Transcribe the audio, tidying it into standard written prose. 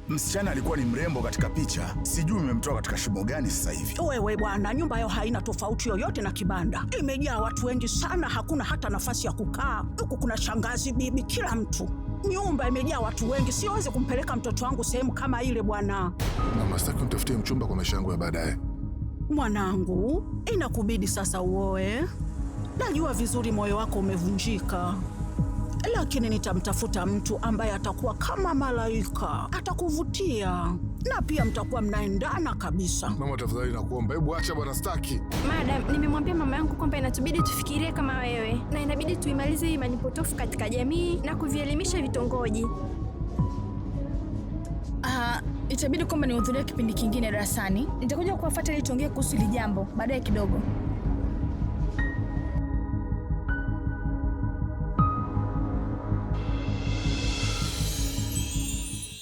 Msichana alikuwa ni mrembo katika picha, sijui umemtoa katika shimo gani sasa hivi. Wewe bwana, nyumba yao haina tofauti yoyote na kibanda. Imejaa watu wengi sana, hakuna hata nafasi ya kukaa. Huku kuna shangazi, bibi, kila mtu. Nyumba imejaa watu wengi, siwezi kumpeleka mtoto wangu sehemu kama ile bwana. Mama, sitaki unitafutie mchumba kwa maisha yangu ya baadaye. Mwanangu, inakubidi sasa uoe. Najua vizuri moyo wako umevunjika, lakini nitamtafuta mtu ambaye atakuwa kama malaika, atakuvutia na pia mtakuwa mnaendana kabisa. Mama, tafadhali nakuomba, hebu acha bwana, sitaki. Madam, nimemwambia mama yangu kwamba inatubidi tufikirie kama wewe na inabidi tuimalize hii imani potofu katika jamii na kuvielimisha vitongoji. Ah, itabidi kwamba nihudhurie kipindi kingine darasani. Nitakuja kuwafuata ili tuongee kuhusu hili jambo baadaye kidogo.